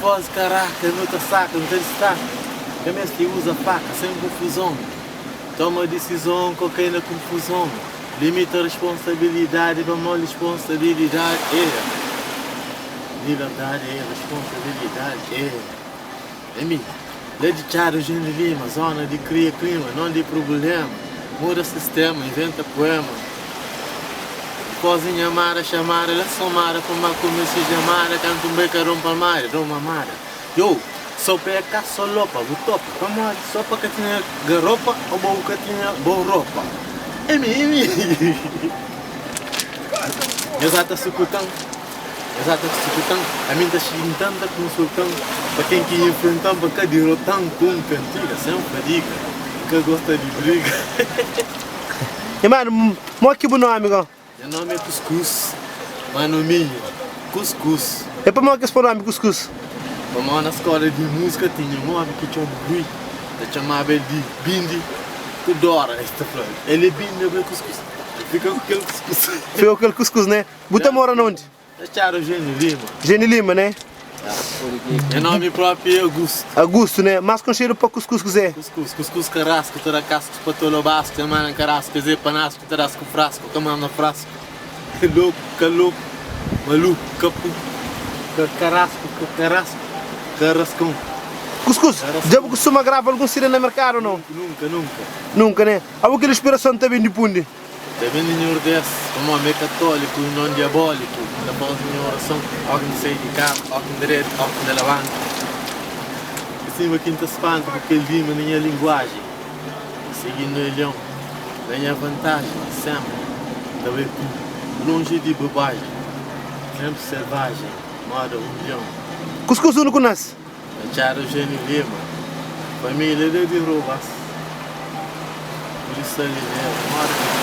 faze karaka, nu ta saka, nu ta distaka Ka meste uza faka, sen konfuzon Toma disizon, ko kai na konfuzon Limita responsabilidadi pamodi responsabilidadi é Liberdadi é responsabilidadi é É mi, la di Txada Eugênio Lima Zona di kria klima, non di prubléma Muda sistéma, inventa puéma Dipós di nha mara xamada La somada pa ma kume si jamada Kantu N bai ka dom palmada, dom mamada Yo, sopa é ka so lopa, bu topa Pamodi sopa ka tinha garopa Ô bo bu ka tinha bo ropa É mi, é mi Nhos ata sukuta-m Nhos ata sukuta-m Ami N ta xinta-m, N ta konsulta-m Pa ken ki infrenta-m, pa ka dirota-m Ku un kantiga sen fadiga N ka gosta di briga. E mano, mo ki bu nomi go? Nha nomi é Kuskus, ma nominhu Kuskus. E pamodi ki es po nomi Kuskus? Pamodi na skola di musika tinha un omi ki txoma Rui, ta txomaba el di Bindi ku Dora, es ta fla, el é Bindi, abo é Kuskus. El fika ku kel Kuskus. Fika ku kel Kuskus, ne? Bu ta mora na undi? Ta txadu Jênio Lima. Jênio Lima, né? Nha nomi propi é Augusto. Augusto, né? Más konxedu pa Kuskus kuzê? Kuskus, kuskus karasku ta da kaskus pa tolobasku, ta manda karasku, kes é panasku ta das ku frasku, ka manda frasku, loku, ka loku, maluku, ka puku, ka karasku, ka karasku, karaskon. Kuskus, dja bu kustuma grava algun CD na merkadu o nau? Nunka, nunka. Nunka, né? Abo kel inspirason ta ben di pundi? Ta ben di Nhordes, pamodi mi é katóliku i non diabóliku. N ta faze nha orason óki N ta sai di kama, óki N ta deta, óki N ta labanta. É sima ki N ta spanta ku kel rima na nha linguajen. Sigindu é lion na nha vantajen, senpri N ta bai ku lonji di bobajen, senpri selvajen moda un lion. Kuskus undi ku nase? Na Txada Eugênio Lima, família da di Robas, Pur isu ali mesmu, moda ki.